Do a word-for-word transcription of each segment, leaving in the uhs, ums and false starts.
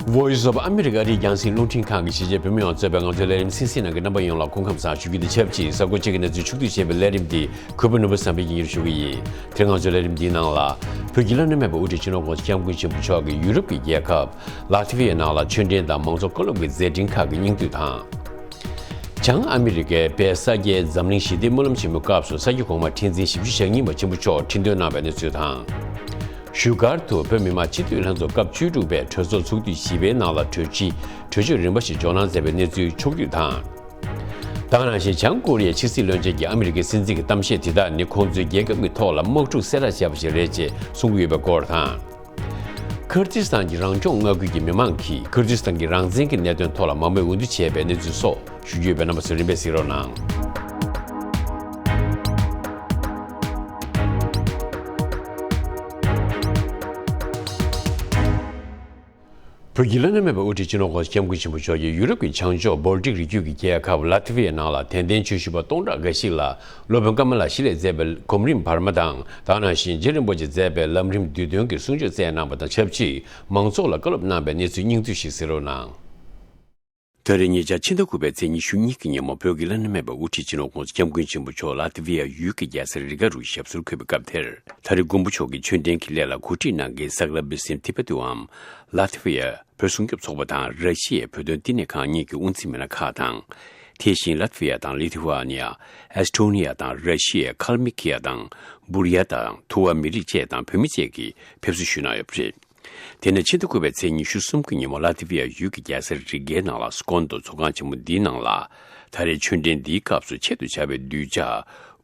Voice of America ཨ་རིའི་རྒྱང་སྲིང་རླུང་འཕྲིན་ཁང་གི་གཞིས་བྱེས་བོད་མི་ཡོངས་གཙོས་པའི་ང་ཚོའི་ལས་རིམ་གསན་གཟིགས་གནང་མཁན་རྣམ་པ་ཡོངས་ལ་སྐུ་ཁམས་བཟང་ཞུ་རྒྱུ་དང་ཆབས་ཅིག་གཟའ་འཁོར་གཅིག་གི་གནས་ཚུལ་ཕྱོགས་བསྡུས་བྱས་པའི་ལས་རིམ་འདི་གུས་པ་ནོར་བུ་བསམ་འཕེལ་གྱིས་སྙན་སྒྲོན་ཞུ་གི་ཡིན། དེ་རིང་ང་ཚོའི་ལས་རིམ་འདིའི་ནང་ལ། བོད་ཀྱི་བླ་ན་མེད་པའི་དབུ་ཁྲིད་སྤྱི་ནོར་༸གོང་ས་༸སྐྱབས་མགོན་ཆེན་པོ་མཆོག་གིས་ཡུ་རོབ་ཀྱི་རྒྱལ་ཁབ་ལ་ཐི་ཝི་ཡའི་ནང་ལ་ཆོས་འབྲེལ་དང་མང་གཙོ་བཀའ་སློབ་ཀྱི་མཛད་འཕྲིན་ཁག་གི་སྙིང་བསྡུས་དང་། བྱང་ཨ་མི་རི་ཀའི་པེ་ས་སྐྱའི་འཛམ་གླིང་ཞི་བདེའི་སྨོན་ལམ་ཆེན་མོའི་སྐབས་སུ་ས་སྐྱ་གོང་མ་ཁྲི་འཛིན་བཞི་བཅུ་ཞེ་གཉིས་པ་ཆེན་པོ་མཆོག་ཁྲི་འདོན་གནང་བའི་གནས་ཚུལ་དང་། བཞུགས་སྒར་དུ་བོད་མི་མང་སྤྱི་འཐུས་ལྷན་ཚོགས་སྐབས་བཅུ་དྲུག་པའི་གྲོས་ཚོགས་ཚོགས་དུས་བཞི་པའི་ནང་ལ་གྲོས་ཆོད་གྲོས་ཆོད་རིམ་པ་ཞིག་འཇོག་གནང་མཛད་པའི་གནས་ཚུལ་ཕྱོགས་བསྡུས་དང་། ད་ག་ནང་བཞིན་བྱང་ཀོ་རི་ཡའི་ཕྱི་སྲིད་བློན་ཆེན་གྱིས་ཨ་མི་རི་ཀའི་སྲིད་འཛིན་གྱི་གཏམ་བཤད་དེ་དག་ནི་ཁོང་ཚོའི་རྒྱལ་ཁབ་ཀྱི་ཐོག་ལ་དམག་འཁྲུག་སེལ་ཐབས་བྱས་པ་ཞིག་རེད་ཅེས་གསུང་གི་ཡོད་པའི་སྐོར་དང་། ཁུར་ཏིས་ཐན་གྱི་རང་སྐྱོང་མངའ་ཁུལ་གྱི་མི་མང་གིས་ཁུར་ཏིས་ཐན་གྱི་རང་བཙན་གྱི་གནད་དོན་ཐོག་ལ་མང་མོས་འོས་བསྡུ་བྱས་པའི་གནས་ཚུལ་སོགས་ཞུ་རྒྱུ་ཡོད་པས་རྣམ་པ་ཚོས་རིམ་པས་གཟིགས་རོགས་གནང་། བོད་ཀྱི་བླ་ན་མེད་པའི་དབུ་ཁྲིད་སྤྱི་ནོར་༸གོང་ས་༸སྐྱབས་མགོན་ཆེན་པོ་མཆོག་གིས་ཡུ་རོབ་ཀྱི་བྱང་ཕྱོགས་བོལ་ཏིག་རི་རྒྱུད་ཀྱི་རྒྱལ་ཁབ་ལ་ཐི་ཝི་ཡའི་ནང་ལ་དད་ལྡན་ཆོས་ཞུ་བ་སྟོང་ཕྲག་འགའ་ཞིག་ལ་སློབ་དཔོན་ཀ་མ་ལ་ཤི་ལས་མཛད་པའི་གོམ་རིམ་བར་མ་དང་ད་ག་ནང་བཞིན་རྗེ་རིན་པོ་ཆེས་མཛད་པའི་ལམ་རིམ་བསྡུས་དོན་གྱི་གསུང་ཆོས་སྩལ་གནང་བ་དང་ཆབས་ཅིག་མང་ཚོགས་ལ་བཀའ་སློབ་གནང་བའི་གནས་ཚུལ་སྙིང་བསྡུས་ཤིག་གཟིགས་རོགས་གནང་། ད་རེས་ཉེ་ཆར་ཕྱི་ཟླ་དགུ་པའི་ཚེས་ཉི་ཤུ་གཉིས་ཀྱི་ཉིན་མོ་བོད་ཀྱི་བླ་ན་མེད་པའི་དབུ་ཁྲིད་སྤྱི་ནོར་༸གོང་ས་༸སྐྱབས་མགོན་ཆེན་པོ་མཆོག་ལ་ཐི་ཝི་ཡ་ཡུལ་གྱི་རྒྱལ་ས་རི་ག་རུ་ཞབས་སོར་འཁོད་པའི་སྐབས་དེར། ད་རེས་མགོན་པོ་མཆོག་གིས་ཆོས་འབྲེལ་གྱི་སླད་ལ་གོ་སྒྲིག་གནང་མཁན་སཱ་ཀ་ར་བི་སིན་ཐི་པ་ཏུའམ་ལ་ཐི་ཝི་ཡ། བོད་སྲུང་སྐྱོབ་ཚོགས་པ་དང་ར་ཤི་ཡའི་བོད་དོན་བསྟི་གནས་ཁང་གཉིས་ཀྱི་དབུ་འཛིན་མི་སྣ་ཁག་དང་། དེ་བཞིན་ལ་ཐི་ཝི་ཡ་དང་ལི་ཐི་ཝ་ནི་ཡ། ཨེ་སི་ཐོ་ནི་ཡ་དང་ར་ཤི་ཡའི་ཁལ་མི་ཁི་ཡ་དང་། བུར་ཡ་དང་ཐུ་བ་མི་རིགས་བཅས་དང་བོད་མི་བཅས་ཀྱིས་ཕེབས་བསུ་ཞུས་གནང་ཡོད་པ་རེད། དེ་ནས་ཕྱི་ཟླ་དགུ་པའི་ཚེས་ཉི་ཤུ་གསུམ་གྱི་ཉིན་མོ་ལ་ཐི་ཝི་ཡ་ཡུལ་གྱི་རྒྱལ་ས་རི་གའི་ནང་ལ་སྐོར་འདུ་ཚོགས་ཁང་ཆེན་མོ་འདིའི་ནང་ལ། ད་རེས་ཆོས་འབྲེལ་འདིའི་སྐབས་སུ་ཆེད་དུ་བྱ་བའི་གདུལ་བྱ།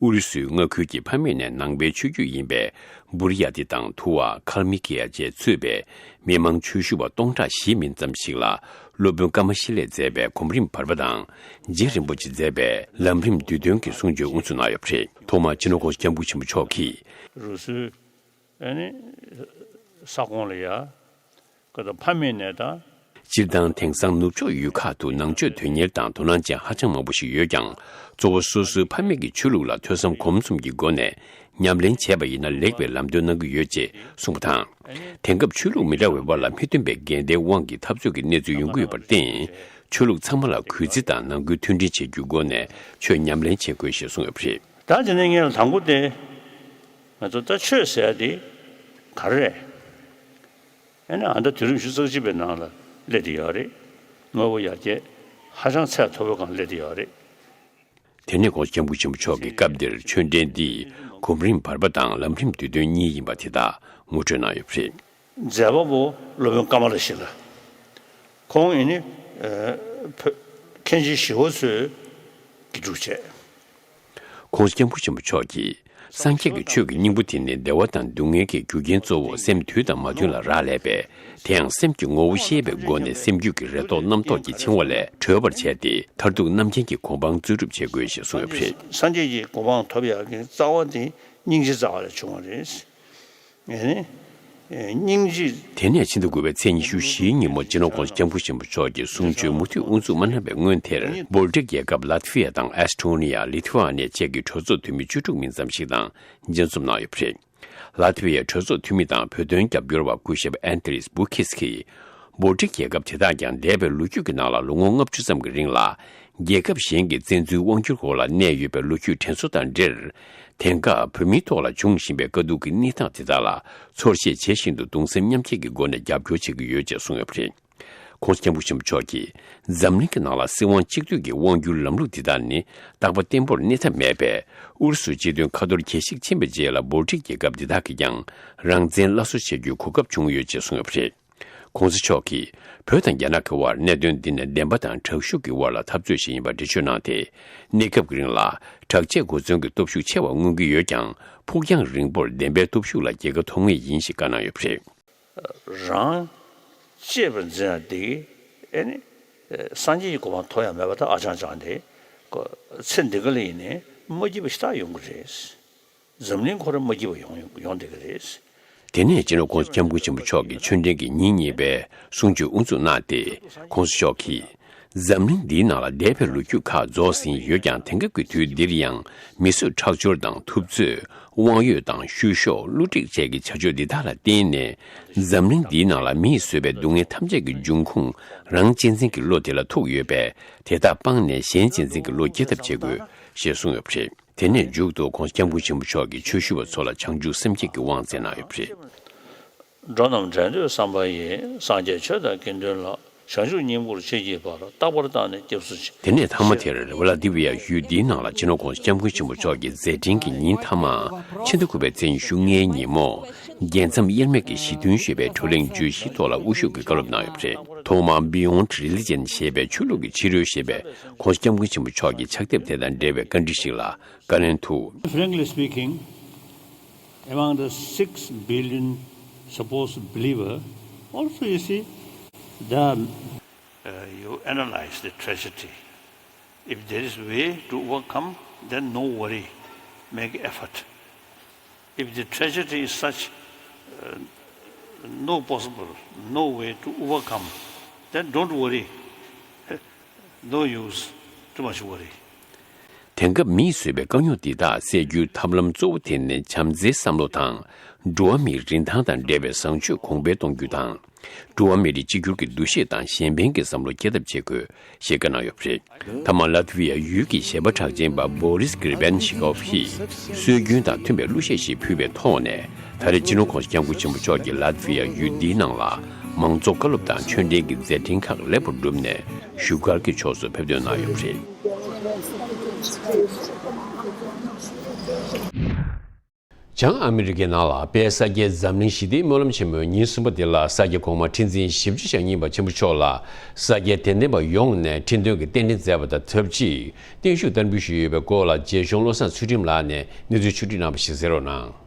ཨུ་རུ་སུའི་མངའ་ཁུལ་གྱི་ཕ་མེས་ནས་ནང་པའི་ཆོས་བརྒྱུད་ཡིན་པའི་བུ་རི་ཡ་ཏི་དང་ཐུ་བ་ཁལ་མི་ཁི་ཡ་བཅས་གཙོས་པའི་མི་མང་ཆོས་ཞུ་བ་སྟོང་ཕྲག་བཞི་མིན་ཙམ་ཞིག་ལ་སློབ་དཔོན་ཀ་མ་ཤི་ལས་མཛད་པའི་གོམ་རིམ་བར་པ་དང་། རྗེ་རིན་པོ་ཆེས་མཛད་པའི་ལམ་རིམ་བསྡུས་དོན་གྱི་གསུང་ཆོས་དབུ་འཛུགས་གནང་ཡོད་པ་རེད། ཐོག་མར་སྤྱི་ནོར་༸གོང་ས་༸སྐྱབས་མགོན་ཆེན་པོ་མཆོག་གིས། རུ་སུའི་ཨ་ནི་ས་ཁོངས་ལ་ཡ། ཀ་ད་ཕ་མེས་ནས་ད། སྤྱིར་བཏང་དེང་སང་ནུབ་ཕྱོགས་ཡུལ་ཁག་ཏུ་ནང་ཆོས་དོན་གཉེར་དང་དོ་སྣང་ཅན་ཧ་ཅང་མང་པོ་ཞིག་ཡོད་ཀྱང་། གཙོ་བོ་སོ་སོའི་ཕ་མེས་ཀྱི་ཆོས་ལུགས་ལ་ཐོས་བསམ་སྒོམ་གསུམ་གྱི་སྒོ་ནས་ཉམས་ལེན་བྱས་པ་ཡིན་ན་ལེགས་པའི་ལམ་སྟོན་གནང་གི་ཡོད་ཅེས་གསུངས་པ་དང་། དེང་སྐབས་ཆོས་ལུགས་མི་འདྲ་བའི་བར་ལ་མི་མཐུན་པའི་འགལ་ཟླའི་དབང་གིས་འཐབ་རྩོད་ཀྱི་གནས་ཚུལ་ཡོང་གི་ཡོད་པར་བརྟེན། ཆོས་ལུགས་ཚང་མ་ལ་གུས་བརྩི་དང་ནང་ཁུལ་མཐུན་སྒྲིལ་བྱེད་རྒྱུའི་སྒོ་ནས་ཆོས་ཉམས་ལེན་བྱེད་དགོས་ཞེས་གསུངས་ཡོད་པ་རེད། ད་དེ་ནས་ངས་དང་པོ་དེ། ང་ཚོ་ད་ཆོས་ཟེར་ཡ་དེ་ག་རེ་རེད། ཨ་ནི་ཨ་ད་དུས་རབས་ཉི་ཤུ་རྩ་གཅིག་པའི་ནང་ལ་སླེབས་བསྡད་ཡོད་རེད། དངོས་པོ་ཡར་རྒྱས་ཧ་ཅང་ཚད་མཐོ་པོའི་སྒང་སླེབས་བསྡད་ཡོད་རེད། དེ་ནས་༸གོང་ས་༸སྐྱབས་མགོན་ཆེན་པོ་མཆོག་གིས་སྐབས་འདིར་ཆོས་འབྲེལ་འདི་གོམ་རིམ་བར་པ་དང་ལམ་རིམ་བསྡུས་དོན་གཉིས་ཡིན་པ་དེ་དག་ངོ་སྤྲོད་གནང་ཡོད་པ་རེད། མཛད་པ་པོ་སློབ་དཔོན་ཀ་མ་ལ་ཤཱི་ལ། ཁོང་ཡིན་ནི་ཨ་བོད་མཁན་ཆེན་ཞི་བ་འཚོའི་དགེ་ཕྲུག་བྱས། ༸གོང་ས་༸སྐྱབས་མགོན་ཆེན་པོ་མཆོག་གིས། སངས་རྒྱས་ཀྱི་ཆོས་ཀྱི་སྙིང་པོ་དེ་ནི་བདེ་བ་དང་སྡུག་བསྔལ་གྱི་རྒྱུ་རྐྱེན་གཙོ་བོ་སེམས་དུས་དང་མ་མཐུན་ལ་རག་ལས་པས། དེ་ཡང་སེམས་ཀྱི་ངོ་བོ་ཤེས་པའི་སྒོ་ནས་སེམས་རྒྱུད་ཀྱི་རེ་དོགས་རྣམ་རྟོག་གི་འཆིང་བ་ལས་གྲོལ་བར་བྱས་ཏེ། མཐར་ཐུག་རྣམ་མཁྱེན་གྱི་གོ་འཕང་རྩོལ་སྒྲུབ་བྱེད་དགོས་ཞེས་གསུངས་ཡོད་པ་རེད། སངས་རྒྱས་ཀྱི་གོ་འཕང་ཐོབ་ཡག་གི་རྩ་བ་དེ་སྙིང་རྗེ་རྩ་བ་ལས་བྱུང་བ་རེད། ཨེ་ནི། ཨེ་སྙིང་རྗེ། དེ་ནས་ཕྱི་ཟླ་དགུ་པའི་ཚེས་ཉི་ཤུ་བཞིའི་ཉིན་མོ་སྤྱི་ནོར་༸གོང་ས་༸སྐྱབས་མགོན་ཆེན་པོ་མཆོག་གིས་གསུང་ཆོས་མུ་མཐུད་དབུ་འཛུགས་མ་གནང་བའི་སྔོན་དེར། བོལ་ཊིག་རྒྱལ་ཁབ་ལ་ཐི་ཝི་ཡ་དང་ཨེ་སི་ཐོ་ནི་ཡ། ལི་ཐི་ཝ་ནི་ཡ་བཅས་ཀྱི་གྲོས་ཚོགས་འཐུས་མི་བཅུ་དྲུག་མིན་ཙམ་ཞིག་དང་མཇལ་འཛོམས་གནང་ཡོད་པ་རེད། ལ་ཐི་ཝི་ཡའི་གྲོས་ཚོགས་འཐུས་མི་དང་བོད་དོན་རྒྱབ་སྐྱོར་བ་སྐུ་ཞབས་ཨན་ཏི་རིས་བུ་ཁིས་ཀྱིས། བོལ་ཊིག་རྒྱལ་ཁབ་དེ་དག་ཀྱང་འདས་པའི་ལོ་རྒྱུས་ཀྱི་ནང་ལ་ལོ་ངོ་ལྔ་བཅུ་ཙམ་གྱི་རིང་ལ། རྒྱལ་ཁབ་གཞན་གྱི་བཙན་འཛུལ་དབང་སྒྱུར་འོག་ལ་གནས་ཡོད་པའི་ལོ་རྒྱུས་དྲན་གསོ་དང་འབྲེལ། དེང་སྐབས་བོད་མིའི་ཐོག་ལ་འབྱུང་བཞིན་པའི་དཀའ་སྡུག་གི་གནས་སྟངས་དེ་དག་ལ་ཚོར་ཤེས་བྱེད་བཞིན་དུ་གདུང་སེམས་མཉམ་སྐྱེད་ཀྱི་སྒོ་ནས་རྒྱབ་སྐྱོར་བྱེད་ཀྱི་ཡོད་ཅེས་གསུངས་ཡོད་པ་རེད། ༸གོང་ས་༸སྐྱབས་མགོན་ཆེན་པོ་མཆོག་གིས། འཛམ་གླིང་གི་ནང་ལ་སྲིད་དབང་གཅིག་སྡུད་ཀྱི་དབང་སྒྱུར་ལམ་ལུགས་འདི་དག་ནི་རྟག་པ་བརྟན་པོར་གནས་ཐབས་མེད་པས། ཨུ་རུ་སུ་སྤྱི་དོན་ཁ་ཐོར་གྱིས་ཤིག་ཕྱིན་པའི་རྗེས་ལ་བོལ་ཊིག་རྒྱལ་ཁབ་འདི་དག་གིས་ཀྱང་རང་བཙན་སླར་གསོ་བྱེད་རྒྱུའི་གོ་སྐབས་བྱུང་ཡོད་ཅེས་གསུངས་ཡོད་པ་རེད། ༸གོང་ས་མཆོག་གིས་བོད་དང་རྒྱ་ནག་གི་དབར་གནད་དོན་འདི་ནི་བདེན་པ་དང་དྲག་ཤུགས་ཀྱི་དབར་ལ་འཐབ་རྩོད་ཞིག་ཡིན་པ་འགྲེལ་བརྗོད་གནང་སྟེ། གནས་སྐབས་ཀྱི་རིང་ལ་དྲག་ཆས་གོ་མཚོན་གྱི་སྟོབས་ཤུགས་ཆེ་བ་མངོན་གྱི་ཡོད་ཀྱང་། ཕུགས་རྒྱང་རིང་པོར་བདེན་པའི་སྟོབས་ཤུགས་ལ་རྒྱལ་ཁ་ཐོབ་ངེས་ཡིན་ཞེས་བཀའ་གནང་ཡོད་པ་རེད། རང་གཅེས་པར་འཛིན་ཡ་འདི་ཨེ་ནི་སངས་རྒྱས་ཀྱི་གོ་འཕང་ཐོབ་ཡ་མེད་པ་ད་ཨ་ཅང་ཅང་དེ་ཚེ་འདི་ག་ལ་ཡིན་ནའི་མ་སྐྱིད་པ་ཞེ་དྲག་ཡོང་གི་རེད། འཛམ་གླིང་ཁོ་རང་མ་སྐྱིད་པ་ཡོང་ཡོང་བསྡད་ཀྱི་རེད། དེ་ནས་སྤྱི་ནོར་༸གོང་ས་༸སྐྱབས་མགོན་ཆེན་པོ་མཆོག་གིས་ཆོས་འབྲེལ་གྱི་ཉིན་གཉིས་པའི་གསུང་ཆོས་དབུ་འཛུགས་གནང་སྟེ། ༸གོང་ས་མཆོག་གིས། འཛམ་གླིང་འདིའི་ནང་ལ་འདས་པའི་ལོ་རྒྱུས་ཁག་རྫོགས་ཟིན་ཡོད་ཀྱང་། དེང་སྐབས་ཀྱི་དུས་འདིར་ཡང་མི་གསོད་ཁྲག་སྦྱོར་དང་ཐུབ་ཚོད། དབང་ཡོད་དང་བཤུ་གཞོག་བསླུ་བྲིད་བཅས་ཀྱི་བྱ་སྤྱོད་འདི་དག་ལ་བརྟེན་ནས། འཛམ་གླིང་འདིའི་ནང་ལ་མིས་བཟོས་པའི་སྡུག་བསྔལ་ཐམས་ཅད་ཀྱི་འབྱུང་ཁུངས་རང་གཅེས་འཛིན་གྱི་བློ་དེ་ལ་ཐུག་ཡོད་པས། དེ་དག་སྤངས་ནས་གཞན་གཅེས་འཛིན་གྱི་བློ་སྐྱེ་ཐབས་བྱེད་དགོས། ཞེས་གསུངས་ཡོད་པ་རེད། དེ་ནས་མཇུག་ཏུ་༧གོང་ས་༧སྐྱབས་མགོན་ཆེན་པོ་མཆོག་གིས་ཆོས་ཞུ་བ་ཚོ་ལ་བྱང་ཆུབ་སེམས་བསྐྱེད་ཀྱི་དབང་སྩལ་གནང་ཡོད་པ་རེད། འགྲོ་རྣམས་འདྲེན་འདོད་བསམ་པ་ཡིས། སངས་རྒྱས་ཆོས་དང་དགེ་འདུན་ལ། བྱང་ཆུབ་སྙིང་པོར་ཆེས་བགྱིད་པར། རྟག་པར་བརྟགས་ནས་སྐྱབས་སུ་མཆི། དེ་ནས་མཐའ་མ་དེར་ཝ་ལ་ཏི་ཝི་ཡ་ཡུལ་འདིའི་ནང་ལ་སྤྱི་ནོར་༧གོང་ས་༧སྐྱབས་མགོན་ཆེན་པོ་མཆོག་གི་མཛད་འཕྲིན་གྱི་ཉིན་མཐའ་མ། ཕྱི་ཟླ་དགུ་པའི་ཚེས་ཉི་ཤུ་ལྔའི་ཉིན་མོ། རྒྱལ་མཚམས་དབྱེར་མེད་ཀྱི་ཞི་མཐུན་ཞེས་པའི་བགྲོ་གླེང་བརྗོད་གཞིའི་ཐོག་ལ་དབུ་བཞུགས་ཀྱིས་བཀའ་སློབ་གནང་ཡོད་པ་རེད། ཐོག་མར་Beyond Religion ཞེས་པའི་ཆོས་ལུགས་ཀྱི་ཕྱི་རོལ་ཞེས་པའི་༧གོང་ས་༧སྐྱབས་མགོན་ཆེན་པོ་མཆོག་གི་ཕྱག་དེབ་དེ་དང་འབྲེལ་བའི་བཀའ་འདྲི་ཞིག་ལ། བཀའ་ལན་དུ། Frankly speaking, among the six billion supposed believer, also you see, there are, uh, you analyze the tragedy. If there is way to overcome, then no worry, make effort. If the tragedy is such, uh, no possible, no way to overcome, then don't worry. No use, too much worry. དེང་སྐབས་མིས་བཟོས་པའི་དཀའ་རྙོག་འདི་དག་སེལ་རྒྱུའི་ཐབས་ལམ་གཙོ་བོ་དེ་ནི་བྱམས་བརྩེའི་བསམ་བློ་དང་། འགྲོ་བ་མིའི་རིན་ཐང་དང་འབྲེལ་བའི་བཟང་སྤྱོད་གོང་འཕེལ་གཏོང་རྒྱུ་དང་། འགྲོ་བ་མི་རིགས་གཅིག་གྱུར་གྱི་འདུ་ཤེས་དང་གཞན་ཕན་གྱི་བསམ་བློ་སྐྱེ་ཐབས་བྱེད་དགོས། ཞེས་བཀའ་གནང་ཡོད་པ་རེད། མཐའ་མ་ལ་ཏི་ཝི་ཡ་ཡུལ་གྱི་གཞས་པ་གྲགས་ཅན་པ་Boris Grebenshikov ཡིས་སྲོལ་རྒྱུན་དང་མཐུན་པའི་གླུ་གཞས་ཤིག་ཕུལ་བའི་ཐོག་ནས། ད་རེས་སྤྱི་ནོར་༧གོང་ས་༧སྐྱབས་མགོན་ཆེན་པོ་མཆོག་གིས་ལ་ཏི་ཝི་ཡ་ཡུལ་འདིའི་ནང་ལ་མང་གཙོ་བཀའ་སློབ་དང་ཆོས་འབྲེལ་གྱི་མཛད་འཕྲིན་ཁག་ལེགས་པར་བསྒྲུབས་ནས་བཞུགས་སྒར་གྱི་ཕྱོགས་སུ་ཕེབས་ཐོན་གནང་ཡོད་པ་རེད། བྱང་ཨ་མི་རི་ཀའི་ནང་ལ་དཔལ་ས་སྐྱའི་འཛམ་གླིང་ཞི་བདེའི་སྨོན་ལམ་ཆེན་མོའི་ཉིན་གསུམ་པ་འདི་ལ་ས་སྐྱ་གོང་མ་ཁྲི་འཛིན་བཞི་བཅུ་ཞེ་གཉིས་པ་ཆེན་པོ་མཆོག་ལ་ས་སྐྱའི་དད་ལྡན་པ་ཡོངས་ནས་ཁྲི་འདོན་གྱི་རྟེན་འབྲེལ་མཛད་པ་དང་ཆབས་ཅིག་བརྟན་བཞུགས་བསྟར་འབུལ་ཞུས་ཡོད་པའི་སྐོར་ལ་རྗེ་གཞུང་བློ་བཟང་ཚུལ་ཁྲིམས་ལགས་ནས་གནས་ཚུལ་ཕྱོགས་སྒྲིག་གནང་བ་ཞིག་གསན་རོགས་གནང་།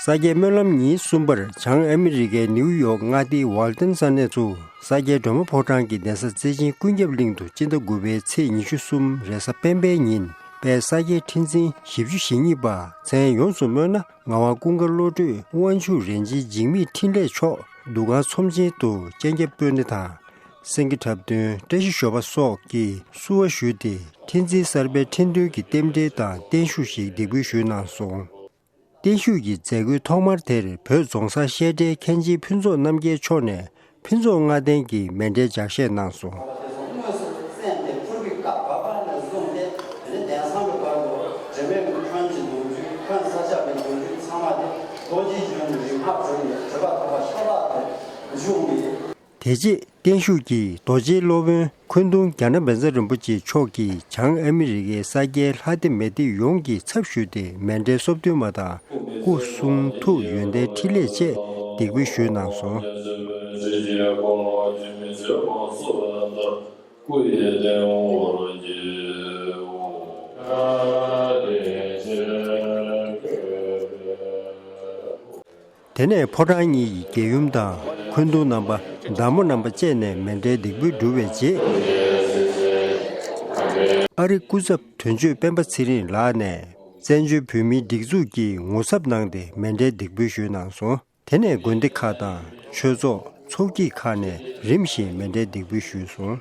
ས་སྐྱའི་སྨོན་ལམ་ཉིན་གསུམ་པར་བྱང་ཨ་མི་རི་ཀའི་ནིའུ་ཡོག་མངའ་སྡེའི་ཝལ་ཏན་ས་གནས་སུ། ས་སྐྱའི་སྒྲོལ་མ་ཕོ་བྲང་གི་གདན་ས་རྩེ་ཆེན་ཀུན་ཁྱབ་གླིང་དུ་སྤྱི་ཟླ་དགུ་པའི་ཚེས་ཉི་ཤུ་གསུམ་རེས་གཟའ་སྤེན་པའི་ཉིན་དཔལ་ས་སྐྱའི་ཁྲི་འཛིན་བཞི་བཅུ་ཞེ་གཉིས་པ་མཚན་ཡོངས་སུ་སྨོས་ན་ངག་དབང་ཀུན་དགའ་བློ་གྲོས་དབང་ཕྱུག་རིན་ཆེན་འཇིགས་མེད་འཕྲིན་ལས་མཆོག་འདུ་ཁང་ཚོམས་ཆེན་དུ་སྤྱན་སྐྱབས་སྤོས་སྣེ་དང་སེང་གེ་འཁྲབ་སྟོན་བཀྲ་ཤིས་ཞོལ་པ་སོགས་ཀྱིས་བསུ་བ་ཞུས་ཏེ་ཁྲི་འཛིན་གསར་པའི་ཁྲི་འདོན་གྱི་རྟེན་འབྲེལ་དང་བརྟན་བཞུགས་ཤིག་འདེགས་འབུལ་ཞུས་གནང་སོང་། བརྟན་བཞུགས་ཀྱི་མཛད་སྒོའི་ཐོག་མར་དེར་བོད་རྫོང་སར་བཤད་གྲྭའི་མཁན་ཆེན་ཕུན་ཚོགས་རྣམ་རྒྱལ་མཆོག་ནས་ཕུན་ཚོགས་ལྔ་ལྡན་གྱི་མཎྜལ་ལྗགས་བཤད་གནང་སོང་། དངོས་སུ་གསན་ཏེ་ཕུར་བུའི་བཀའ་བབས་པ་ནས་བཟུང་སྟེ་དེ་ནས་གདན་སའི་བར་དུ་དྲི་མེད་ཀྱི་འཁོན་གྱི་ལོ་རྒྱུས་འཁོན་ས་སྐྱ་པའི་ལོ་རྒྱུས་ཚང་མ་དེ་རྡོ་རྗེ་གཞོན་ནུ་རིག་སྔགས་གྲུབ་ནས་གྲུབ་པ་ཐོབ་པ་ཤ་སྟག་ཏུ་བཞུགས་ནས། དེ་རྗེས་བརྟན་བཞུགས་ཀྱིས་རྡོ་རྗེའི་སློབ་དཔོན་འཁོན་གདུང་རྒྱ་ནག་བཛྲ་རིན་པོ་ཆེ་མཆོག་གིས་བྱང་ཨ་མི་རི་ཀའི་ས་སྐྱའི་ལྷ་སྡེ་མི་སྡེ་ཡོངས་ཀྱི་ཚབ་ཞུས་ཏེ་མཎྜལ་སོ་བདུན་མ་དང་སྐུ་གསུང་ཐུགས་ཡོན་ཏན་ཕྲིན་ལས་བཅས་འདེགས་འབུལ་ཞུས་གནང་སོང་། དེ་ནས་ཕོ་བྲང་གཉིས་ཀྱི་རྒྱལ་ཡུམ་དང་འཁོན་གདུང་རྣམ་པ་བདག་མོ་རྣམ་པ་བཅས་ནས་མཎྜལ་འདེགས་འབུལ་གྲུབ་པའི་རྗེས། ཨ་རི་སྐུ་ཚབ་དོན་གཅོད་སྤེན་པ་ཚེ་རིང་ལགས་ནས་བཙན་བྱོལ་བོད་མིའི་སྒྲིག་འཛུགས་ཀྱི་ངོ་ཚབ་གནང་སྟེ་མཎྜལ་འདེགས་འབུལ་ཞུས་གནང་སོང་། དེ་ནས་དགོན་སྡེ་ཁག་དང་ཆོས་ཚོགས་ཚོགས་སྐྱིད་ཁག་ནས་རིམ་བཞིན་མཎྜལ་འདེགས་འབུལ་ཞུས་སོང་།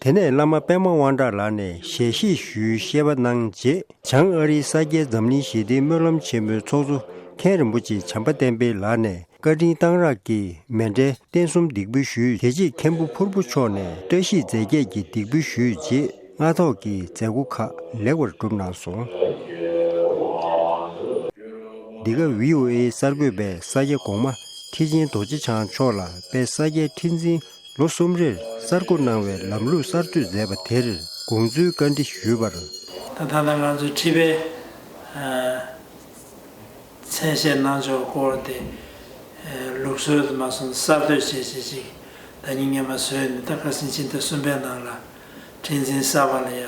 དེ་ནས་བླ་མ་པདྨ་དབང་གྲགས་ལགས་ནས་ཞལ་བཞེས་ཞུའི་བཤད་པ་གནང་རྗེས། བྱང་ཨ་རིའི་ས་སྐྱའི་འཛམ་གླིང་ཞི་བདེའི་སྨོན་ལམ་ཆེན་མོའི་ཚོགས་གཙོ་མཁན་རིན་པོ་ཆེ་བྱམས་པ་བསྟན་འཕེལ་ལགས་ནས། བཀའ་དྲིན་གཏང་རག་གི་མཎྜལ་རྟེན་གསུམ་འདེགས་འབུལ་ཞུས། དེ་རྗེས་མཁན་པོ་ཕུར་བུ་མཆོག་ནས་བཀྲ་ཤིས་རྫས་བརྒྱད་ཀྱི་འདེགས་འབུལ་ཞུས་རྗེས་སྔ་ཐོག་གི་མཛད་སྒོ་ཁག་ལེགས་པར་གྲུབ་གནང་སོང་། འདི་ག་ཝི་ཨོ་ཨེ་གསར་འགོད་པས་ས་སྐྱ་གོང་མ་ཁྲི་ཆེན་རྡོ་རྗེ་འཆང་མཆོག་ལ་དཔལ་ས་སྐྱའི་ཁྲི་འཛིན་ལོ་གསུམ་རེར་གསར་བསྐོ་གནང་བའི་ལམ་ལུགས་གསར་གཏོད་མཛད་པ་དེར་དགོངས་ཚུལ་བཀའ་འདྲི་ཞུས་པར། ད་ལྟ་ང་ཚོའི་ཁྲི་པའི་མཚན་བཤད་གནང་ཕྱོགས་སྐོར་དེ། ལུགས་སྲོལ་དུ་མ་སོང་གསར་གཏོད་བྱས་བྱས་ཅིག་ད་ཉིན་ངན་པ་བཟོས་ནས་ད་ཁ་སང་ཕྱི་ཟླ་གསུམ་པའི་ནང་ལ་ཁྲི་འཛིན་གསར་པ་ལ་ཡ་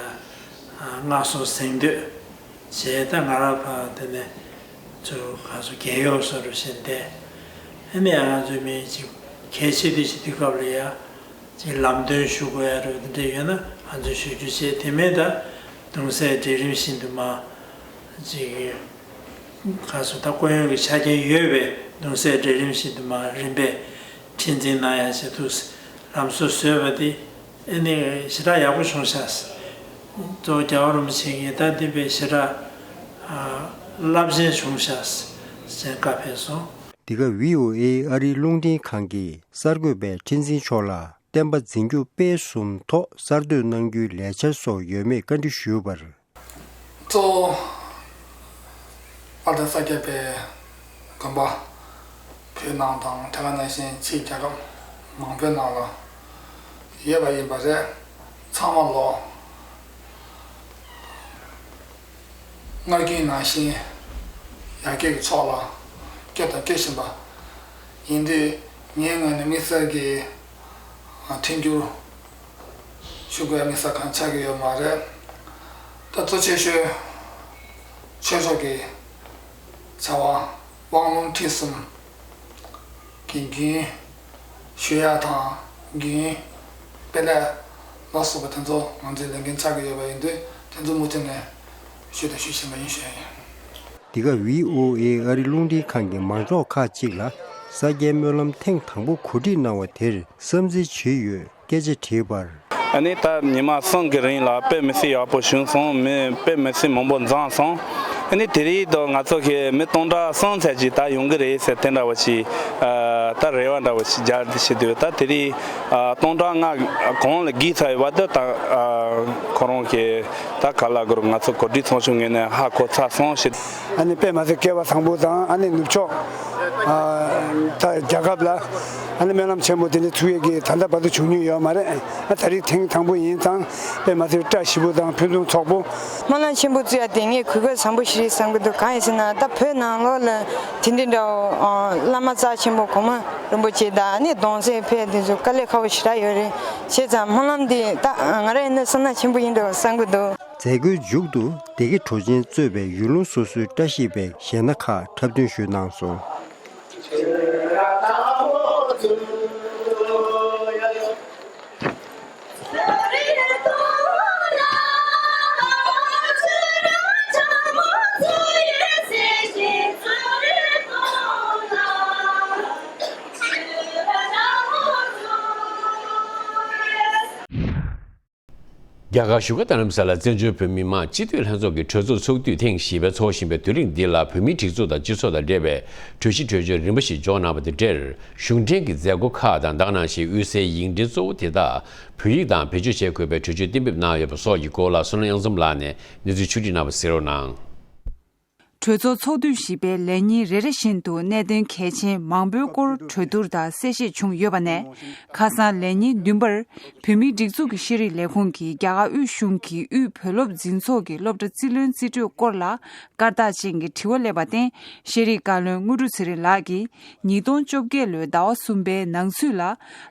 མངའ་གསོལ་གཟེངས་བསྟོད་བྱས། ད་ང་རང་ཕར་དེ་ནས་ཚུར་ག་ཚོད་རྒྱལ་ཡོག་སོ་རུ་བཞིན་བསྡད། ཨ་ནི་ཡང་ང་ཚོའི་མི་ཅིག་གལ་ཆེ་དུས་ཅིག་དུས་སྐབས་ལ་ཡ། ཅིག་ལམ་སྟོན་ཞུ་དགོས་ཡ་རུ་དེ་འདྲ་ཡོད་ན་ང་ཚོས་ཞུ་རྒྱུ་བྱས། དེ་མིན་ད་གདུང་སྲས་གྲལ་རིམ་བཞིན་དུ་མར་ ཅིག་ག་སོ་ད་སྐུ་ཡོན་གྱི་ཆ་རྐྱེན་ཡོད་པའི་གདུང་སྲས་གྲལ་རིམ་བཞིན་དུ་མར་རིམ་པས་ཁྲི་འཛིན་གནང་ཡ་བྱེད་ཐུགས་ལམ་སྲོལ་བཟོས་པ་དེ། ཨེ་ནི་ཞེ་དྲག་ཡག་པོ་བྱུང་ཤག་གཙོ་བོ་རྒྱལ་བ་རིན་པོ་ཆེ་གིས་ད་འདི་པའི་ཞེ་དྲག་རླབས་ཆེན་བྱུང་ཤག་ཟེར་བཀའ་ཕེབས་སོང་། འདི་ག་བྷི་ཨོ་ཨེ་ཨ་རིའི་རླུང་འཕྲིན་ཁང་གིས་གསར་འགོད་པས་ཁྲི་འཛིན་མཆོག་ལ་བསྟན་པ་འཛིན་སྐྱོང་སྤེལ་གསུམ་ཐོག་གསར་གཏོད་གནང་རྒྱུའི་ལས་འཆར་སོགས་ཡོད་མེད་བཀའ་འདྲི་ཞུས་པར། གཙོ་བོ་དཔལ་ལྡན་ས་སྐྱ་པའི་དགོན་པ་བོད་ནང་དང་དེ་ག་ནང་བཞིན་ཕྱིའི་རྒྱལ་ཁབ་མང་པོའི་ནང་ལ་ཡོད་པ་ཡིན་པ་རེད། ཚང་མ་ལོ་སྔར་རྒྱུན་ནང་བཞིན་ཡར་རྒྱས་ཀྱི་ཕྱོགས་ལ་སྐྱོད་དང་སྐྱོད་བཞིན་པ་ཡིན་དུས། ངའི་ངོས་ནས་དམིགས་བསལ་གྱི་ཨ་མཐུན་འགྱུར་ཞུ་དགོས་དམིགས་བསལ་གང་ཆགས་ཀྱི་ཡོད་མ་རེད། ད་གཙོ་ཆེ་ཤོས་ཆོས་ཕྱོགས་ཀྱི་བྱ་བ་དབང་ལུང་ཁྲིད་གསུམ་གྱི་རྒྱུན་ཞུ་ཡ་དང་། རྒྱུན་སྤེལ་ལས་ལ་སོགས་པ་དེ་ཚོ་ང་ཚོའི་ལས་འགན་ཆགས་ཀྱི་ཡོད་པ་ཡིན་དུས། དེ་ཚོ་མུ་མཐུད་ནས་ཞུས་དང་ཞུ་བཞིན་པ་ཡིན་ཞུ་ཡ་ཡིན། འདི་ག་བྷི་ཨོ་ཨེ་ཨ་རི་རླུང་འཕྲིན་ཁང་གི་མང་ཚོགས་ཁག་ཅིག་ལ་ས་སྐྱའི་སྨོན་ལམ་ཐེངས་དང་པོ་གོ་སྒྲིག་གནང་བ་དེར་བསམ་རྩིས་བྱས་ཡོད་སྐད་ཆ་དྲིས་པར། ཨ་ནི་ད་ཉི་མ་གསུམ་གྱི་རིང་ལ་དཔེ་མི་སྲིད་ཡག་པོ་བྱུང་སོང་། མི་དཔེ་མི་སྲིད་མང་པོ་འཛོམས་སོང་། ཨ་ནི་དེ་རིང་དུ་ང་ཚོ་གི་མི་སྟོང་ཕྲག་གསུམ་ཙམ་ཅིག་ད་ཡོང་གི་རེད་ཟེར་དེ་འདྲ་བ་ཞིག་ཨ་ད་རེ་བ་འདྲ་བ་ཞིག་རྒྱག་བྱེད་དུས། ད་དེ་རིང་ཨ་སྟོང་ཕྲག་ལྔ་གོང་ལ་བརྒལ་ཚར་ཡོད་པ་འདི་ད་ཨ་ཁོ་རང་གི་ད་ག་ལ་གོ་ང་ཚོ་གོ་སྒྲིག་ཚོགས་ཆུང་ངོས་ནས་ཧ་གོ་ཚར་སོང་ཞེས། ཨ་ནི་དཔེ་མ་ཚད་སྐལ་བ་བཟང་པོ་དང་། ཨ་ནི་ནུབ་ཕྱོགས་ཨ་ད་རྒྱལ་ཁབ་ལ་ཨ་ནི་སྨོན་ལམ་ཆེན་པོ་དེ་འདྲ་ཚུགས་ཡས་ཀྱི་ད་ལྟ་བར་དུ་བྱུང་མྱོང་ཡོད་མ་རེད། ཨ་ད་རེས་ཐེངས་དང་པོ་ཡིན་ཙང་དཔེ་མ་ཚད་བཀྲ་ཤིས་པོ་དང་ཕུན་སུམ་ཚོགས་པོ། སྨོན་ལམ་ཆེན་པོ་བཙུགས་ཡ་དེ་ངས་གུས་བཀུར་བཟང་པོ་ཞིག་རེད་བསམ་གྱི་འདུག་གང་ཡིན་ཟེར་ན་ད་བོད་ནང་ལོགས་ལ་དེ་འདྲའི་འདྲ་བོ་བླ་མ་རྩ་ཆེན་པོ་གོང་མ་རིན་པོ་ཆེ་དང་ཨ་ནི་གདུང་སྲས་ཕེབས་དེ་ཚོ་དཀའ་ལས་ཁག་པོ་ཞེ་དྲག་ཡོད་རེད། བྱས་ཙང་སྨོན་ལམ་འདི་ད་ང་རང་ཡིན་ན་བསོད་ནམས་ཆེན་པོ་ཡིན་འགྲོ་བསམ་གྱི་འདུག་མཛད་སྒོའི་མཇུག་ཏུ་སྡེ་དགེ་གྲོ་ཆེན་གཙོས་པའི་ཡུལ་ལུང་སོ་སོའི་བཀྲ་ཤིས་པའི་གཞས་སྣ་ཁག་འཁྲབ་སྟོན་ཞུས་གནང་སོང་། རྒྱ་གར་བཞུགས་སྒར་རྡ་རམ་ས་ལར་བཙན་བྱོལ་བོད་མི་མང་སྤྱི་འཐུས་ལྷན་ཚོགས་ཀྱི་གྲོས་ཚོགས་ཚོགས་དུས་ཐེངས་བཞི་པའི་ཚོགས་བཞིན་པའི་དུས་རིང་འདི་ལ་བོད་མིའི་སྒྲིག་འཛུགས་དང་སྤྱི་ཚོགས་དང་འབྲེལ་བའི་གྲོས་གཞི་གྲོས་ཆོད་རིམ་པ་ཞིག་འཇོག་གནང་བ་དང་འབྲེལ། གཞུང་འབྲེལ་གྱི་མཛད་སྒོ་ཁག་དང་། དེ་ག་ནང་བཞིན་དབུས་སའི་ཡིག་འབྲེལ་གཙོ་བོ་དེ་དག་བོད་ཡིག་དང་བེད་སྤྱོད་བྱེད་དགོས་པའི་གྲོས་ཆོད་གཏན་འབེབས་གནང་ཡོད་པ་སོགས་ཀྱི་སྐོར་ལ་བསོད་ནམས་དབྱངས་འཛོམས་ལགས་ནས་གནས་ཚུལ་ཕྱོགས་བསྒྲིགས་གནང་བ་གསན་རོགས་གནང་། གྲོས་ཚོགས་ཚོགས་དུས་བཞི་པའི་ལས་ཉིན་རེ་རེ་བཞིན་དུ་གནད་དོན་གལ་ཆེན་མང་པོའི་སྐོར་གྲོས་བསྡུར་དང་གསལ་བཤད་བྱུང་ཡོད་པ་ནས། ཁ་སང་ལས་ཉིན་བདུན་པར་བོད་མིའི་སྒྲིག་འཛུགས་ཀྱི་ཤེས་རིག་ལས་ཁུངས་ཀྱིས་རྒྱ་གར་དབུས་གཞུང་གིས་དབུས་བོད་སློབ་འཛིན་ཚོགས་ཀྱི་སློབ་གྲྭ་རྩིས་ལེན་རྩིས་སྤྲོད་སྐོར་ལ་བཀར་རྟགས་ཅན་གྱི་དྲི་བ་སླེབས་པར་བརྟེན། ཤེས་རིག་བཀའ་བློན་དངོས་གྲུབ་ཚེ་རིང་ལགས་ཀྱིས་ཉིས་སྟོང་བཅོ་བརྒྱད་ལོའི་ཟླ་བ་གསུམ་པའི་ནང་ཚུད་ལ་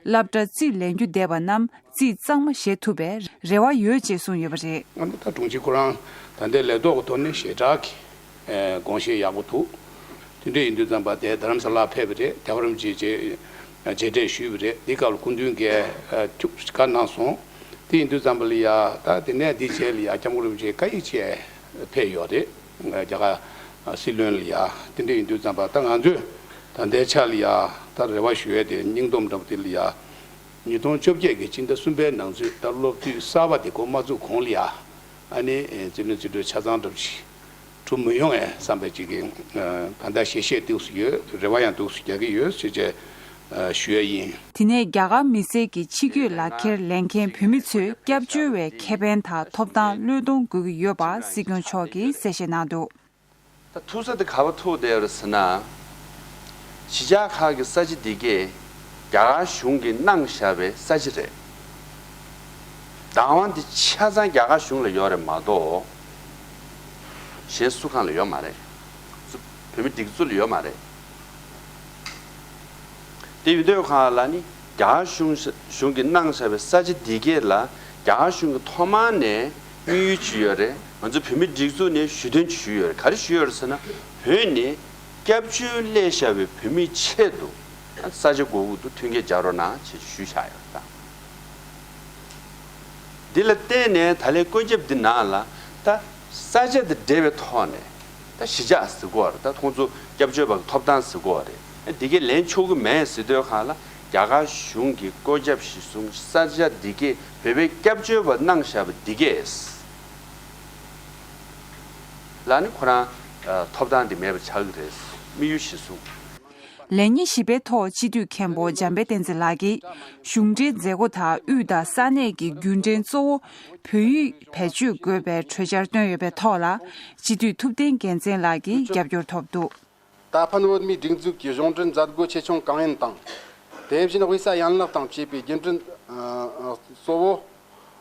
སློབ་གྲྭ་རྩིས་ལེན་རྒྱུ་བསྡད་པ་རྣམས་རྩིས་གཙང་མ་བཞེས་ཐུབ་པའི་རེ་བ་ཡོད་ཅེས་གསུངས་ཡོད་པ་རེད། ཨ་ནི་ད་དྲུང་ཆེ་ཁོ་རང་ད་ལྟའི་ལས་ཐོག་གི་ཐོག་ནས་ཞེ་དྲག་གི་ཨེ་དགོངས་བཞེས་ཡག་པོ་འདུག་དེ་འདྲ་ཡིན་དུས་ཙམ་པ་དེ་རྡ་རམ་ས་ལར་ཕེབས་པ་རེད། རྒྱལ་བ་རིན་པོ་ཆེ་མཇལ་མཇལ་འཕྲད་ཞུས་པ་རེད། འདི་སྐབས་ལ་སྐུ་མདུན་གྱིས་ཨ་ཐུགས་བཀའ་གནང་སོང་། དེ་ཡིན་དུས་ཙམ་པ་ལ་ཡ་ད་དེ་ནས་འདི་རྗེས་ལ་ཡ་སྐྱབས་མགོན་རིན་པོ་ཆེ་བཀའ་ཡིག་ཅིག་ཕེབས་ཡོད་རེད། རྒྱ་གར་སྲིད་བློན་ལ་ཡ། དེ་འདྲ་ཡིན་དུས་ཙམ་པ་ད་ང་ཚོས་ད་ལྟའི་ཆ་ལ་ཡ་ད་རེ་བ་ཞུ་ཡས་དེ་སྙིང་སྟོབས་འདྲ་པོ་དེ་ལ་ཡ། ཉིས་སྟོང་བཅོ་བརྒྱད་ཀྱི་སྤྱི་ཟླ་གསུམ་པའི་ནང་ཚུད་ད་སློབ་དུས་གསར་པ་དེ་འགོ་མ་བཙུགས་གོང་ལ་ཡ། ཨ་ནི་རྩིས་ལེན་རྩིས་སྤྲོད་ཆ་ཚང་འདྲ་པོ་ཞིག་གྲུབ་མི་ཡོང་ངས་བསམ་པའི་ཅིག་གི་ད་ལྟ་ཞལ་བཞེས་འདུག་སུ་ཡོད། རེ་བ་ཡང་འདུག་སུ་རྒྱག་གི་ཡོད་ཟེར་བྱས་ཞུ་ཡ་ཡིན། དེ་ནས་རྒྱ་གར་མི་སེར་གྱི་ཕྱི་སྐྱོད་ལག་ཁྱེར་ལེན་མཁན་བོད་མི་ཚོས་སྐྱབས་བཅོལ་བའི་ཁེ་ཕན་དང་ཐོབ་ཐང་བློས་གཏོང་དགོས་ཀྱི་ཡོད་པ་སྲིད་སྐྱོང་མཆོག་གིས་གསལ་བཤད་གནང་འདུག་ད་ཐུག་ས་དེ་ག་པར་ཐུག་བསྡད་ཡོད་རེད་ཟེར་ན། གཞིས་ཆགས་ཁག་གི་ས་ཆ་འདི་གས་རྒྱ་གར་གཞུང་གིས་གནང་བཞག་པའི་ས་ཆ་རེད། བདག་དབང་འདི་ཆ་ཚང་རྒྱ་གར་གཞུང་ལ་ཡོད་རེད་མ་གཏོགས། གཞན་སུ་གང་ལ་ཡོད་མ་རེད། བོད་མི་སྒྲིག་འཛུགས་ལ་ཡོད་མ་རེད། དེ་ཡིན་དུས་གང་ལ་ནི་རྒྱ་གར་གཞུང་གཞུང་གིས་གནང་བཞག་པའི་ས་ཆ་འདི་གས་ལ་རྒྱ་གར་གཞུང་གིས་ཐོག་མར་ནས་དམིགས་ཡུལ་ཅིག་ཡོད་རེད། ང་ཚོ་བོད་མི་སྒྲིག་འཛུགས་ནས་ཞུ་དོན་ཅིག་ཞུས་ཡོད་རེད། ག་རེ་ཞུས་ཡོད་རེད་ཟེར་ན། བོད་ནས་སྐྱབས་བཅོལ་སླེབས་བཞག་པའི་བོད་མིའི་ཆེད་དུ་ས་ཆ་དགོས་ཀྱི་འདུག་མཐུན་རྐྱེན་སྦྱར་རོགས་གནང་ཞེས་ཞུས་བཞག་ཡོད་རེད་ད། འདི་ལ་བརྟེན་ནས་ད་ལན་བཀོད་ཁྱབ་འདི་ནང་ལ་ད་ས་ཆ་དང་འབྲེལ་བའི་ཐོག་ནས་ ད་གཞིས་ཆགས་ཟེར་གོ་བ་རེད། ད་ཁོང་ཚོ་སྐྱབས་བཅོལ་བ་གི་ཐོབ་ཐང་ཟེར་གོ་བ་རེད། འདི་གས་ལེན་ཆོག་གི་མེད་ཟེར་དུས་སྒང་ལ་རྒྱ་གར་གཞུང་གིས་བཀོད་ཁྱབ་གཞིར་བཟུང་ས་ཆ་འདི་གས་བོད་པའི་སྐྱབས་བཅོལ་བ་གནང་བཞག་པ་འདི་གས་ལ་ནི་ཁོ་རང་ཐོབ་ཐང་འདི་མེད་པ་ཆགས་ཀྱི་རེད། དམིགས་ཡུལ་གཞིར་བཟུང་། ལན་གཉིས་བཞི་པའི་ཐོག་སྤྱི་འཐུས་མཁན་པོ་འཇམ་དཔལ་བསྟན་འཛིན་ལགས་ཀྱིས་གཞུང་འབྲེལ་མཛད་སྒོ་དང་དབུས་དང་ས་གནས་ཀྱི་རྒྱུན་འབྲེལ་གཙོ་བོ་བོད་ཡིག་བེད་སྤྱོད་དགོས་པའི་གྲོས་འཆར་བཏོན་ཡོད་པའི་ཐོག་ལ། སྤྱི་འཐུས་ཐུབ་བསྟན་རྒྱལ་མཚན་ལགས་ཀྱིས་རྒྱབ་སྐྱོར་ཐོབ་འདུག། ད་ཕན་བོད་མིའི་སྒྲིག་འཛུགས་ཀྱི་གཞུང་འབྲེལ་མཛད་སྒོ་ཆེ་ཆུང་གང་ཡིན་དང་། དེ་བཞིན་དབུས་ས་ཡན་ལག་དང་བཅས་པའི་རྒྱུན་འབྲེལ་གཙོ་བོ།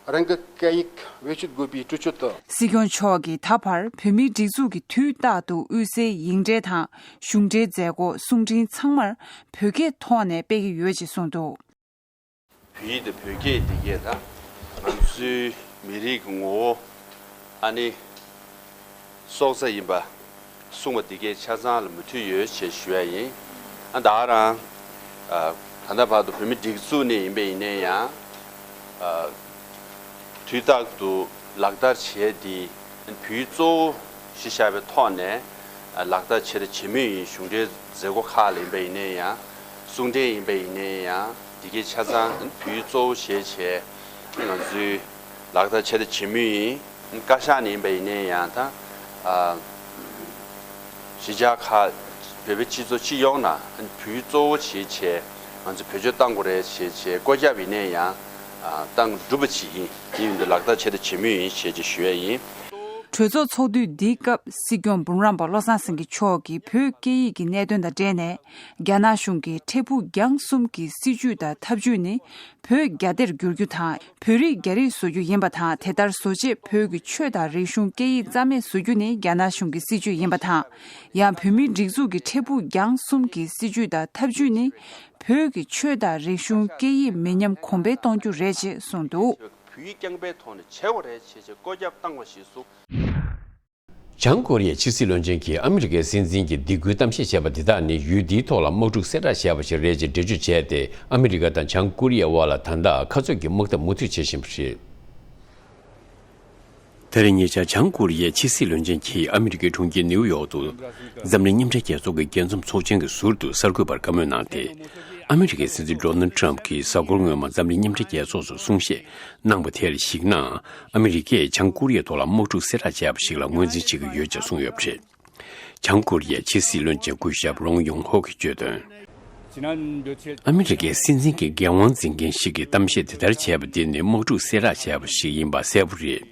རང་གི་སྐད་ཡིག་བེད་སྤྱོད་དགོས་པའི་གྲོས་ཆོད་དུ། སྲིད་སྐྱོང་མཆོག་གིས་ད་བར་བོད་མིའི་སྒྲིག་འཛུགས་ཀྱི་དུས་རྟག་ཏུ་དབུས་སའི་ཡིག་འབྲེལ་དང་གཞུང་འབྲེལ་མཛད་སྒོ་གསུང་འཕྲིན་ཚང་མར་བོད་སྐད་ཐོག་ནས་སྤེལ་གྱི་ཡོད་ཅེས་གསུངས་འདུག། བོད་ཡིག་དང་བོད་སྐད་འདི་གས་ད་ང་ཚོའི་མི་རིགས་ཀྱི་ངོ་བོ་ཨ་ནི་སྲོག་རྩ་ཡིན་པ། གསུངས་པ་འདི་གའི་ཆ་ཚང་ལ་མོས་མཐུན་ཡོད་ཅེས་ཞུ་ཡ་ཡིན། ཨ་ད་རང་ཨ་ད་ལྟ་བར་དུ་བོད་མི་སྒྲིག་འཛུགས་ནས་ཡིན་པ་ཡིན་ནའི་ཡང་ཨ་དུས་རྟག་ཏུ་ལག་བསྟར་བྱས་ཏེ་བོད་ཡིག་གཙོ་བོ་གཞི་བཞག་པའི་ཐོག་ནས་ཨ་ལག་བསྟར་བྱས་དང་བྱེད་མུས་ཡིན། གཞུང་འབྲེལ་མཛད་སྒོ་ཁག་ལ་ཡིན་པ་ཡིན་ནའི་ཡང་གསུང་འཕྲིན་ཡིན་པ་ཡིན་ནའི་ཡང་འདི་གའི་ཆ་ཚང་བོད་ཡིག་གཙོ་བོ་བྱས་བྱས་ང་ཚོའི་ལག་བསྟར་བྱས་དང་བྱེད་མུས་ཡིན། བཀའ་ཤག་ནས་ཡིན་པ་ཡིན་ནའི་ཡང་ད་ཨ་གཞིས་ཆགས་ཁག་བོད་པའི་སྤྱི་ཚོགས་སྤྱི་ཡོངས་ནང་བོད་ཡིག་གཙོ་བོ་བྱེད་བྱས་ང་ཚོ་བེད་སྤྱོད་གཏང་དགོས་རེད་བྱས་བྱས་བཀོད་ཁྱབ་ཡིན་ནའི་ཡང་ཨ་གཏང་སྒྲུབ་པ་ཅིག་ཡིན། དེ་ཡིན་དུས་ལག་བསྟར་བྱས་དང་བྱེད་མུས་ཡིན་ཞེས་ཅིག་ཞུ་ཡས་ཡིན། གྲོས་ཚོགས་ཚོགས་དུས་འདིའི་སྐབས་སྲིད་སྐྱོང་འབུམ་རམས་པ་བློ་བཟང་སེང་གེ་མཆོག་གིས་བོད་སྐད་ཡིག་གི་གནད་དོན་དང་འབྲེལ་ནས་རྒྱ་ནག་གཞུང་གིས་འཕྲལ་ཕུགས་རྒྱང་གསུམ་གྱི་སྲིད་ཇུས་དང་ཐབས་ཇུས་ནི། བོད་རྒྱ་སྡེར་བསྒྱུར་རྒྱུ་དང་། བོད་རིགས་རྒྱ་རིགས་བཟོ་རྒྱུ་ཡིན་པ་དང་། དེ་ལྟར་བཟོ་ཆེད་བོད་ཀྱི་ཆོས་དང་རིག་གཞུང་སྐད་ཡིག་རྩ་མེད་བཟོ་རྒྱུ་ནི་རྒྱ་ནག་གཞུང་གི་སྲིད་ཇུས་ཡིན་པ་དང་། ཡང་བོད་མིའི་སྒྲིག་འཛུགས་ཀྱི་འཕྲལ་ཕུགས་རྒྱང་གསུམ་གྱི་སྲིད་ཇུས་དང་ཐབས་ཇུས་ནི། བོད་ཀྱི་ཆོས་དང་རིག་གཞུང་སྐད་ཡིག་མི་ཉམས་གོང་འཕེལ་གཏོང་རྒྱུ་རེད་ཅེས་གསུངས་འདུག། བོད་ཡིག་རྐྱང་པའི་ཐོག་ནས་བྱེད་དགོས་རེད་ཅེས་བཀོད་ཁྱབ་བཏང་བ་ཞིག་སོང་། བྱང་ཀོ་རི་ཡའི་ཕྱི་སྲིད་བློན་ཆེན་གྱིས་ཨ་མི་རི་ཀའི་སྲིད་འཛིན་གྱི་སྡིགས་སྐུལ་གཏམ་བཤད་བྱས་པ་འདི་དག་ནི་ཡུལ་འདིའི་ཐོག་ལ་དམག་འཁྲུག་གསལ་བསྒྲགས་བྱས་པ་ཞིག་རེད་ཅེས་འགྲེལ་བརྗོད་བྱས་ཏེ། ཨ་མི་རི་ཀ་དང་བྱང་ཀོ་རི་ཡའི་དབར་ལ་ད་ལྟ་ཁ་རྩོད་ཀྱི་དམག་འཐབ་མུ་མཐུད་བྱེད་བཞིན་པ་རེད། དེ་རིང་ཉེ་ཆར་བྱང་ཀོ་རི་ཡའི་ཕྱི་སྲིད་བློན་ཆེན་གྱིས་ཨ་མི་རི་ཀའི་གྲོང་ཁྱེར་ནེའུ་ཡོག་ཏུ་འཛམ་གླིང་མཉམ་འབྲེལ་རྒྱལ་ཚོགས་ཀྱི་རྒྱས་འཛོམས་ཚོགས་ཆེན་གྱི་ཟུར་དུ་གསར་འགོད་པར་བཀའ་མོལ་གནང་སྟེ། ཨ་མི་རི་ཀའི་སྲིད་འཛིན་ཌོ་ནལ་ཊམ་གྱིས་གཟའ་འཁོར་སྔོན་མ་འཛམ་གླིང་མཉམ་འབྲེལ་རྒྱལ་ཚོགས་སུ་གསུང་བཤད་གནང་བ་དེར་གཞིགས་ན། ཨ་མི་རི་ཀས་བྱང་ཀོ་རི་ཡའི་ཐོག་ལ་དམག་འཁྲུག་གསལ་བསྒྲགས་བྱས་པ་ཞིག་ལ་ངོས་འཛིན་བྱེད་ཀྱི་ཡོད་ཅེས་གསུངས་ཡོད་པ་རེད། བྱང་ཀོ་རི་ཡའི་ཕྱི་སྲིད་བློན་ཆེན་སྐུ་ཞབས་རོང་ཡོང་ཧོ་གིས་བརྗོད་དོན། ཨ་མི་རི་ཀའི་སྲིད་འཛིན་གྱི་འགན་དབང་འཛིན་མཁན་ཞིག་གིས་གཏམ་བཤད་དེ་ལྟར་བྱས་པ་འདི་ནི་དམག་འཁྲུག་གསལ་བསྒྲགས་བྱས་པ་ཞིག་ཡིན་པ་གསལ་པོ་རེད།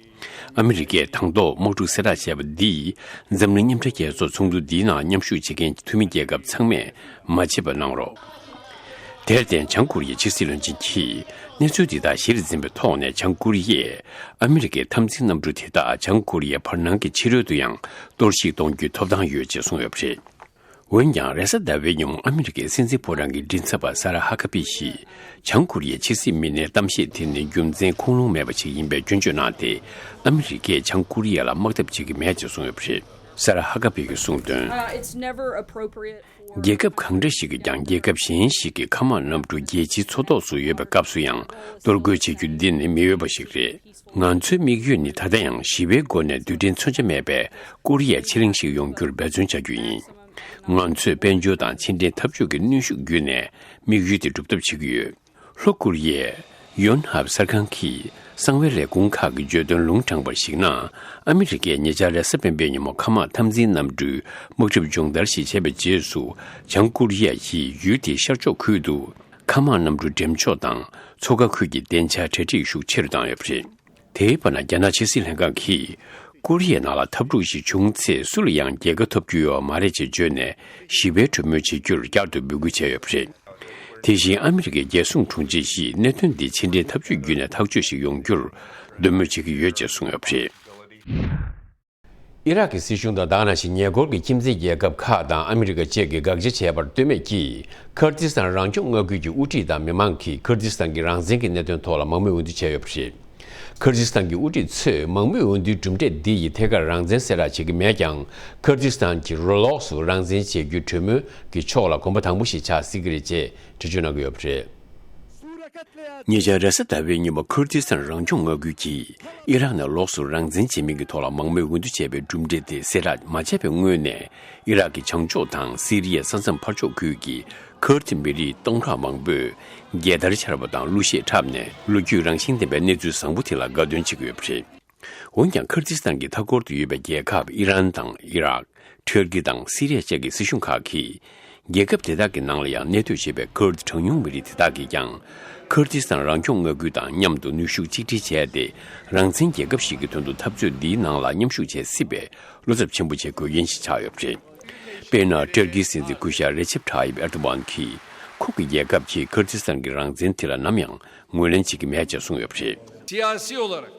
ཨ་མི་རི་ཀས་དང་ཐོག་དམག་འཁྲུག་གསལ་བསྒྲགས་བྱས་པ་འདིས་འཛམ་གླིང་མཉམ་འབྲེལ་རྒྱལ་ཚོགས་ཚོགས་འདུ་འདིའི་ནང་མཉམ་ཞུགས་བྱེད་མཁན་གྱི་འཐུས་མི་རྒྱལ་ཁབ་ཚང་མས་མ་བརྗེད་པ་གནང་རོགས། དེར་བརྟེན། བྱང་ཀོ་རི་ཡའི་ཕྱི་སྲིད་བློན་ཆེན་གྱིས་གནས་ཚུལ་འདི་དག་གཞིར་འཛིན་པའི་ཐོག་ནས། བྱང་ཀོ་རི་ཡས་ཨ་མི་རི་ཀའི་འཐབ་འཛིང་གནམ་གྲུ་དེ་དག་བྱང་ཀོ་རི་ཡའི་བར་སྣང་གི་ཕྱི་རོལ་དུ་ཡང་གཏོར་བཤིག་གཏོང་རྒྱུའི་ཐོབ་ཐང་ཡོད་ཅེས་གསུངས་ཡོད་པ་རེད། འོན་ཀྱང་། རེས་གཟའ་ཟླ་བའི་ཉིན་མོ་ཨ་མི་རི་ཀའི་སྲིད་འཛིན་ཕོ་བྲང་གི་མགྲིན་ཚབ་པ་ས་ར་ཧ་ཀ་པི་ཡིས། བྱང་ཀོ་རི་ཡའི་ཕྱི་སྲིད་མི་སྣའི་གཏམ་བཤད་དེ་ནི་རྒྱུ་མཚན་ཁུངས་ལུང་མེད་པ་ཞིག་ཡིན་པའི་སྐྱོན་བརྗོད་གནང་སྟེ། ཨ་མི་རི་ཀས་བྱང་ཀོ་རི་ཡ་ལ་དམག་འཐབ་བྱེད་ཀྱི་མེད་ཅེས་གསུངས་ཡོད་པ་རེད། ས་ར་ཧ་ཀ་པི་གིས་གསུངས་དོན། Uh, it's never appropriate for རྒྱལ་ཁབ་གང་འདྲ་ཞིག་གིས་ཀྱང་རྒྱལ་ཁབ་གཞན་ཞིག་གི་མཁའ་དམག་གནམ་གྲུ་རྒྱལ་སྤྱིའི་མཚོ་ཐོག་སུ་ཡོད་པའི་སྐབས་སུ་ཡང་གཏོར་རྒོལ་བྱེད་རྒྱུ་འདི་ནི་མི་འོས་པ་ཞིག་རེད། ང་ཚོའི་དམིགས་ཡུལ་ནི་ད་ལྟ་ཡང་ཞི་བའི་སྒོ་ནས་རྡུལ་ཕྲན་མཚོན་ཆ་མེད་པའི་ཀོ་རི་ཡའི་ཕྱེད་གླིང་ཞིག་ཡོང་རྒྱུར་འབད་བརྩོན་བྱ་རྒྱུ་ཡིན། ང་ཚོས་དཔལ་འབྱོར་དང་ཕྱི་འབྲེལ་འཐབ་ཇུས་ཀྱི་གནོན་ཤུགས་བརྒྱུད་ནས་དམིགས་ཡུལ་དེ་སྒྲུབ་ཐབས་བྱེད་ཀྱི་ཡོད། ལྷོ་ཀོ་རི་ཡའི་ཡོན་ཧབ་གསར་ཁང་གི་གསང་བའི་ལས་ཁུངས་ཁག་གིས་བརྗོད་དོན་ལུང་དྲངས་པར་གཞིགས་ན། ཨ་མི་རི་ཀས་ཉེ་ཆར་རེས་གཟའ་སྤེན་པའི་ཉིན་མོ་མཁའ་དམག་འཐབ་འཛིང་གནམ་གྲུའི་དམག་འཁྲབ་སྦྱོང་བརྡར་ཞིག་བྱས་པའི་རྗེས་སུ། བྱང་ཀོ་རི་ཡ་ཡིས་ཡུལ་དེའི་ཤར་ཕྱོགས་ཁུལ་དུ་མཁའ་དམག་གནམ་གྲུ་འགྲེམས་འཇོག་དང་མཚོ་ཁ་ཁུལ་གྱི་སྡིངས་ཆར་གྲ་སྒྲིག་ཤུགས་ཆེ་རུ་བཏང་ཡོད་པ་རེད། དེའི་བར་ན། རྒྱ་ནག་ཕྱི་སྲིད་ལྷན་ཁང་གིས་ཀོ་རི་ཡའི་ནང་ལ་འཐབ་འཁྲུག་ཞིག་བྱུང་ཚེ་སུ་ལ་ཡང་རྒྱལ་ཁ་ཐོབ་རྒྱུ་ཡོད་པ་མ་རེད་ཅེས་བརྗོད་ནས། ཞི་བའི་གྲོས་མོལ་བྱེད་རྒྱུར་བསྐྱར་དུ་འབོད་སྐུལ་བྱས་ཡོད་པ་རེད། དེ་བཞིན་ཨ་མི་རི་ཀའི་རྒྱལ་སྲུང་དྲུང་ཆེ་ཡིས་གནད་དོན་འདི་ཕྱི་འབྲེལ་འཐབ་ཇུས་བརྒྱུད་ནས་ཐག་གཅོད་ཞིག་ཡོང་རྒྱུར་འདོད་མོས་བྱེད་ཀྱི་ཡོད་ཅེས་གསུངས་ཡོད་པ་རེད། ཨི་རག་གི་སྲིད་གཞུང་དང་དེ་ག་ནང་བཞིན་ཉེ་འཁོར་གྱི་ཁྱིམ་མཚེས་རྒྱལ་ཁབ་ཁག་དང་ཨ་མི་རི་ཀ་བཅས་ཀྱིས་དགག་བྱ་བྱས་པར་ལྟོས་མེད་ཀྱིས། ཁར་ཏི་སི་ཐན་རང་སྐྱོང་མངའ་ཁུལ་གྱི་དབུ་ཁྲིད་དང་མི་མང་གིས་ཁར་ཏི་སི་ཐན་གྱི་རང་བཙན་གྱི་གནད་དོན་ཐོག་ལ་མང་མོས་འོས་བསྡུ་བྱས་ཡོད་པ་རེད། ཁར་ཏི་སི་ཐན་གྱི་དབུ་ཁྲིད་ཚོས་མང་མོས་འོས་བསྡུའི་གྲུབ་འབྲས་འདི་ཡིས་ཐད་ཀར་རང་བཙན་གསལ་བསྒྲགས་བྱེད་ཀྱི་མེད་ཀྱང་། ཁར་ཏི་སི་ཐན་གྱིས་རོ་ལོགས་སུ་རང་བཙན་བྱེད་རྒྱུའི་གྲོས་མོལ་གྱི་ཕྱོགས་ལ་གོམ་པ་དང་པོ་ཞིག་ཆགས་སྲིད་ཀྱི་རེད་ཅེས་འགྲེལ་བརྗོད་གནང་གི་ཡོད་པ་རེད། ཉེ་ཆར་རེས་གཟའ་ཟླ་བའི་ཉིན་མོ་ཁུར་ཏི་སི་ཐན་རང་སྐྱོང་མངའ་ཁུལ་གྱིས་ཨི་རག་ནས་ལོགས་སུ་རང་བཙན་བྱེད་མིན་གྱི་ཐོག་ལ་མང་མོས་འོས་བསྡུ་བྱས་པའི་གྲུབ་འབྲས་དེ་གསལ་བསྒྲགས་མ་བྱས་པའི་སྔོན་ནས། ཨི་རག་གི་བྱང་ཕྱོགས་དང་སི་རི་ཡའི་ས་མཚམས་ཕར་ཕྱོགས་ཁུལ་གྱི་ཁུར་ཏི་མི་རིགས་སྟོང་ཕྲག་མང་པོས་རྒྱལ་དར་འཕྱར་བ་དང་གླུ་གཞས་འཁྲབ་ནས། ལོ་རྒྱུས་རང་བཞིན་ལྡན་པའི་གནས་ཚུལ་བཟང་པོ་དེ་ལ་དགའ་སྟོན་བྱེད་ཀྱི་ཡོད་པ་རེད། འོན་ཀྱང་། ཁུར་ཏི་སི་ཐན་གྱི་མཐའ་འཁོར་དུ་ཡོད་པའི་རྒྱལ་ཁབ་ཨི་རན་དང་ཨི་རག་ཊར་ཀི་དང་སི་རི་ཡ་བཅས་ཀྱི་སྲིད་གཞུང་ཁག་གིས། རྒྱལ་ཁབ་དེ་དག་གི་ནང་ལ་ཡང་གནས་སྡོད་བྱེད་པའི་ཁུར་ཏི་གྲངས་ཉུང་མི་རིགས་དེ་དག་གིས་ཀྱང་། ཁུར་ཏི་སི་ཐན་རང་སྐྱོང་མངའ་ཁུལ་དང་མཉམ་དུ་ནུས་ཤུགས་གཅིག་སྒྲིལ་བྱས་ཏེ། རང་བཙན་རྒྱལ་ཁབ་ཞིག་གི་དོན་དུ་འཐབ་རྩོད་འདིའི་ནང་ལ་མཉམ་ཞུགས་བྱེད་སྲིད་པའི་བློ་འཚབ་ཆེན་པོ་བྱེད་དགོས་མཁན་ཞིག་ཆགས་ཡོད་པ་རེད། དཔེར་ན། ཊར་ཀིའི་སྲིད་འཛིན་སྐུ་ཞབས་རེ་ཆེབ་ཐ་ཡིབ་ཨེར་ཏོ་གྷན་གྱིས། ཁོང་གི་རྒྱལ་ཁབ་ཀྱིས་ཁུར་ཏི་སི་ཐན་གྱི་རང་བཙན་དེ་ལ་ནམ་ཡང་ངོས་ལེན་བྱེད་ཀྱི་མེད་ཅེས་གསུངས་ཡོད་པ་རེད། Siyasi olarak,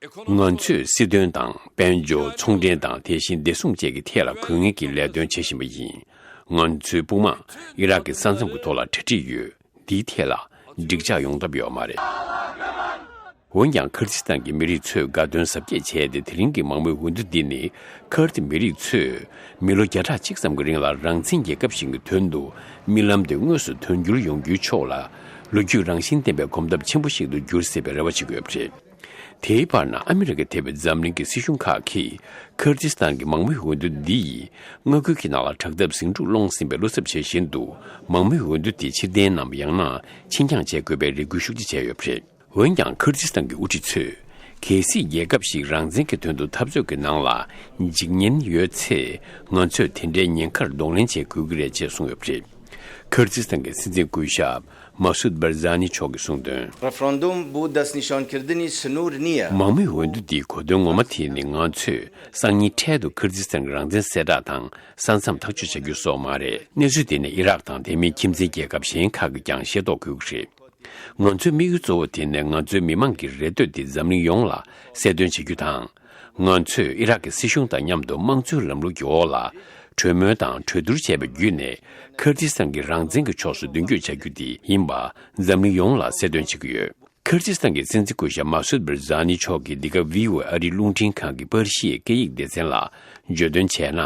ekonomik ང་ཚོས་སྲིད་དོན་དང་། དཔལ་འབྱོར། ཚོང་འབྲེལ་དང་། དེ་བཞིན་བདེ་སྲུང་བཅས་ཀྱི་ཐད་ལ་དགོས་ངེས་ཀྱི་ལས་དོན་བྱེད་བཞིན་པ་ཡིན། ང་ཚོའི་དཔུང་དམག་ཨི་རག་གི་ས་མཚམས་ཀྱི་ཐོག་ལ་གྲ་སྒྲིག་ཡོད། འདིའི་ཐད་ལ་འགྲིག་འཇགས་ཡོང་ཐབས་ཡོད་མ་རེད། འོན་ཀྱང་། ཁུར་ཏི་སི་ཐན་གྱི་མི་རིགས་ཚོས་དགའ་སྟོན་གཟབ་རྒྱས་བྱས་ཏེ། དེ་རིང་གི་མང་མོས་འོས་བསྡུ་འདི་ནི། ཁུར་ཏི་མི་རིགས་ཚོས་མི་ལོ་བརྒྱ་ཕྲག་གཅིག་ཙམ་གྱི་རིང་ལ་རང་བཙན་རྒྱལ་ཁབ་ཞིག་གི་དོན་དུ་རྨི་ལམ་དེ་དངོས་སུ་དོན་འགྱུར་ཡོང་རྒྱུའི་ཕྱོགས་ལ། ལོ་རྒྱུས་རང་བཞིན་ལྡན་པའི་གོམ་སྟབས་ཆེན་པོ་ཞིག་ཏུ་འགྱུར་སྲིད་པའི་རེ་བ་བྱེད་ཀྱི་ཡོད་པ་རེད། དེའི་བར་ན། ཨ་མི་རི་ཀ་ཐེ་བའི་འཛམ་གླིང་གི་སྲིད་གཞུང་ཁག་གིས། ཁུར་ཏི་སི་ཐན་གྱི་མང་མོས་འོས་བསྡུ་འདི་ཡིས། མངའ་ཁུལ་གྱི་ནང་ལ་དྲག་འཐབ་ཟིང་འཁྲུག་སློང་སྲིད་པའི་བློ་འཚབ་བྱེད་བཞིན་དུ། མང་མོས་འོས་བསྡུ་དེ་ཕྱིར་འཐེན་ནམ། ཡང་ན། ཕྱིར་འགྱངས་བྱེད་དགོས་པའི་རེ་སྐུལ་ཤུགས་ཆེ་བྱས་ཡོད་པ་རེད། འོན་ཀྱང་། ཁུར་ཏི་སི་ཐན་གྱི་དབུ་ཁྲིད་ཚོས། གལ་སྲིད་རྒྱལ་ཁབ་ཞིག་རང་བཙན་གྱི་དོན་དུ་འཐབ་རྩོད་ཀྱི་ནང་ལ་འཇིགས་ཉེན་ཡོད་ཚེ། ང་ཚོས་དེ་འདྲའི་ཉེན་ཁར་གདོང་ལེན་བྱེད་དགོས་ཀྱི་རེད་ཅེས་གསུངས་ཡོད་པ་རེད། ཁུར་ཏི་སི་ཐན་གྱི་སྲིད་འཛིན་སྐུ་ཞབས་མ་སུད་བར་ཛ་ནི་མཆོག་གིས་གསུངས་དོན། Referandum bu destnîşankirdinî sînorî nîye. མང་མོས་འོས་བསྡུ་འདིའི་གོ་དོན་ངོ་མ་དེ་ནི། ང་ཚོས་སང་ཉིན་འཕྲལ་དུ་ཁུར་ཏི་སི་ཐན་གྱི་རང་བཙན་གསལ་བསྒྲགས་དང་ས་མཚམས་ཐག་གཅོད་བྱ་རྒྱུ་སོགས་མ་རེད། གནས་ཚུལ་དེ་ནི་ཨི་རག་དང་དེ་མིན་ཁྱིམ་མཚེས་རྒྱལ་ཁབ་གཞན་ཁག་གིས་ཀྱང་ཤེས་རྟོགས་དགོས་ཀྱི་རེད། ང་ཚོའི་དམིགས་ཡུལ་གཙོ་བོ་དེ་ནི། ང་ཚོའི་མི་མང་གི་རེ་འདོད་དེ་འཛམ་གླིང་ཡོངས་ལ་གསལ་སྟོན་བྱེད་རྒྱུ་དང་། ང་ཚོས་ཨི་རག་གི་སྲིད་གཞུང་དང་མཉམ་དུ་དམངས་གཙོའི་ལམ་ལུགས་ཀྱི་འོག་ལ། གྲོས་མོལ་དང་གྲོས་བསྡུར་བྱས་པ་བརྒྱུད་ནས། ཁུར་ཏི་སི་ཐན་གྱི་རང་བཙན་གྱི་ཕྱོགས་སུ་མདུན་སྐྱོད་བྱ་རྒྱུ་དེ་ཡིན་པ་འཛམ་གླིང་ཡོངས་ལ་གསལ་སྟོན་བྱེད་ཀྱི་ཡོད། ཁུར་ཏི་སི་ཐན་གྱི་སྲིད་འཛིན་སྐུ་ཞབས་མ་སུད་བར་ཛ་ནི་མཆོག་གིས་འདི་ག་ཝི་ཨོ་ཨེ་ཨ་རིའི་རླུང་འཕྲིན་ཁང་གི་པར་གཞིའི་སྐད་ཡིག་སྡེ་ཚན་ལ་བརྗོད་དོན་བྱས་ན།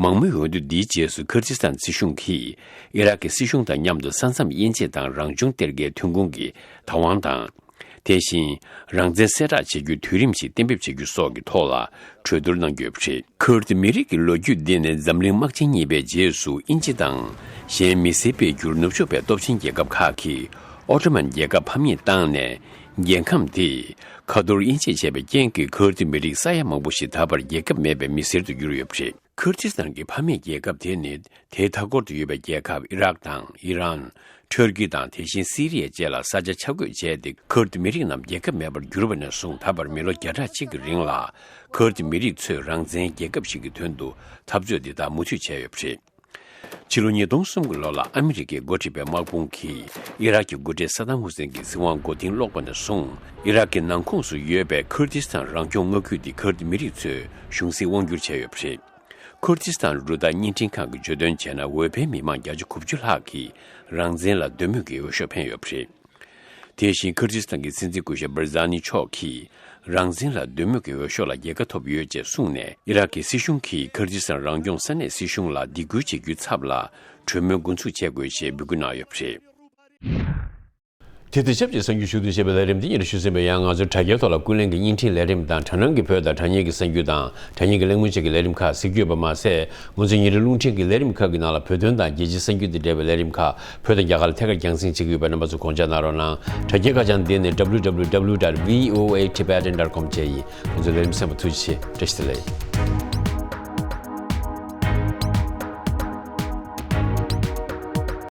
མང་མོས་འོས་བསྡུ་འདིའི་རྗེས་སུ་ཁུར་ཏི་སི་ཐན་སྲིད་གཞུང་གིས་ཨི་རག་གི་སྲིད་གཞུང་དང་མཉམ་དུ་ས་མཚམས་དབྱེ་འབྱེད་དང་རང་བྱུང་གཏེར་ཁའི་ཐོན་ཁུངས་ཀྱི་བདག་དབང་དང་། དེ་བཞིན། རང་བཙན་གསལ་བསྒྲགས་བྱེད་རྒྱུའི་དུས་རིམ་ཞིག་གཏན་འབེབས་བྱེད་རྒྱུ་སོགས་ཀྱི་ཐོག་ལ་གྲོས་བསྡུར་གནང་རྒྱུ་ཡོད་པ་རེད། ཁུར་ཏི་མི་རིགས་ཀྱི་ལོ་རྒྱུས་འདི་ནི་འཛམ་གླིང་དམག་ཆེན་གཉིས་པའི་རྗེས་སུ་དབྱིན་ཇི་དང་གཞན་མི་སེར་སྤེལ་རྒྱུར་ནུབ་ཕྱོགས་པའི་སྟོབས་ཆེན་རྒྱལ་ཁབ་ཁག་གིས་ཨོ་ཏོ་མན་རྒྱལ་ཁབ་ཕམ་ཉེས་བཏང་ནས། རྒྱལ་ཁམས་དེ་ཁ་ཐོར་དབྱེ་འབྱེད་བྱས་པའི་རྐྱེན་གྱིས། ཁུར་ཏི་མི་རིགས་ས་ཡ་མང་པོ་ཞིག་ད་བར་རྒྱལ་ཁབ་མེད་པའི་མི་སེར་དུ་གྱུར་ཡོད་པ་རེད། ཁུར་ཏི་སི་ཐན་གྱི་ཕ་མེས་རྒྱལ་ཁབ་དེ་ནི། དེའི་མཐའ་འཁོར་དུ་ཡོད་པའི་རྒྱལ་ཁབ་ཨི་རག་དང་ཨི་རན། ཊར་ཀི་དང་དེ་བཞིན་སི་རི་ཡ་བཅས་ལ་ས་ཆ་ཆ་བགོས་བྱས་ཏེ། ཁུར་ཏི་མི་རིགས་རྣམས་རྒྱལ་ཁབ་མེད་པར་གྱུར་བ་ནས་བཟུང་། ད་བར་མི་ལོ་བརྒྱ་ཕྲག་གཅིག་གི་རིང་ལ། ཁུར་ཏི་མི་རིགས་ཚོས་རང་བཙན་རྒྱལ་ཁབ་ཞིག་གི་དོན་དུ་འཐབ་རྩོད་འདི་དག་མུ་མཐུད་བྱས་ཡོད་པ་རེད། ཕྱི་ལོ་ཉིས་སྟོང་གསུམ་གྱི་ལོ་ལ་ཨ་མི་རི་ཀས་འགོ་ཁྲིད་པའི་དམག་དཔུང་གིས་ཨི་རག་གི་འགོ་ཁྲིད་ས་དཱམ་ཧུ་སེན་གྱི་སྲིད་དབང་མགོ་རྟིང་སློག་པ་ནས་བཟུང་། ཨི་རག་གི་ནང་ཁོངས་སུ་ཡོད་པའི་ཁུར་ཏི་སི་ཐན་རང་སྐྱོང་མངའ་ཁུལ་དེ་ཁུར་ཏི་མི་རིགས་ཚོས་གཞུང་སྲིད་དབང་བསྒྱུར་བྱས་ཡོད་པ་རེད། ཁུར་ཏི་སི་ཐན་རུ་སྟར་བརྙན་འཕྲིན་ཁང་གིས་བརྗོད་དོན་བྱས་ན། འོས་འཕེན་མི་མང་བརྒྱ་ཆ་དགུ་བཅུ་ལྷག་གིས་རང་བཙན་ལ་འདོད་མོས་ཀྱི་འོས་ཤོག་འཕེན་ཡོད་པ་རེད། དེ་བཞིན། ཁུར་ཏི་སི་ཐན་གྱི་སྲིད་འཛིན་སྐུ་ཞབས་བར་ཛ་ནི་མཆོག་གིས། རང་བཙན་ལ་འདོད་མོས་ཀྱི་འོས་ཤོག་ལ་རྒྱལ་ཁ་ཐོབ་ཡོད་ཅེས་གསུངས་ནས། ཨི་རག་གི་སྲིད་གཞུང་གིས་ཁུར་ཏི་སི་ཐན་རང་སྐྱོང་ས་གནས་སྲིད་གཞུང་ལ་སྡིགས་སྐུལ་བྱེད་རྒྱུའི་ཚབ་ལ། གྲོས་མོལ་འགོ་འཛུགས་བྱེད་དགོས་ཞེས་འབོད་སྐུལ་གནང་ཡོད་པ་རེད། དེ་དང་ཆབས་ཅིག་གསར་འགྱུར་ཞུ་གཏུག་བྱས་པའི་ལས་རིམ་འདི་ཉིད་ཞུ་ཟིན་པ་ཡིན། ང་ཚོའི་དྲ་རྒྱའི་ཐོག་ལ་ཀུན་གླེང་གི་བརྙན་འཕྲིན་ལས་རིམ་དང་། དྲ་སྣང་གི་བོད་དང་དྲ་བརྙན་གྱི་གསར་འགྱུར་དང་། དྲ་བརྙན་གྱི་གླེང་མོལ་བཅས་ཀྱི་ལས་རིམ་ཁག་གཟིགས་རྒྱུ་ཡོད་པ་མ་ཟད། ང་ཚོའི་ཉིན་རེའི་རླུང་འཕྲིན་གྱི་ལས་རིམ་ཁག་གི་ནང་ལ་བོད་དོན་དང་རྒྱལ་སྤྱིའི་གསར་འགྱུར་དང་འབྲེལ་བའི་ལས་རིམ་ཁག་བོད་དང་རྒྱ་གར་ལ་ཐད་ཀར་རྒྱང་སྲིང་བྱེད་ཀྱི་ཡོད་པས། རྣམ་པ་ཚོས་དགོངས་འཇགས་གནང་རོགས་གནང་། དྲ་རྒྱའི་ཁ་བྱང་འདི་ནི་www dot voatibetan dot com བཅས་ཡིན། ང་ཚོའི་ལས་རིམ་གསན་པར་ཐུགས་རྗེ་ཆེ། བཀྲ་ཤིས་བདེ་ལེགས།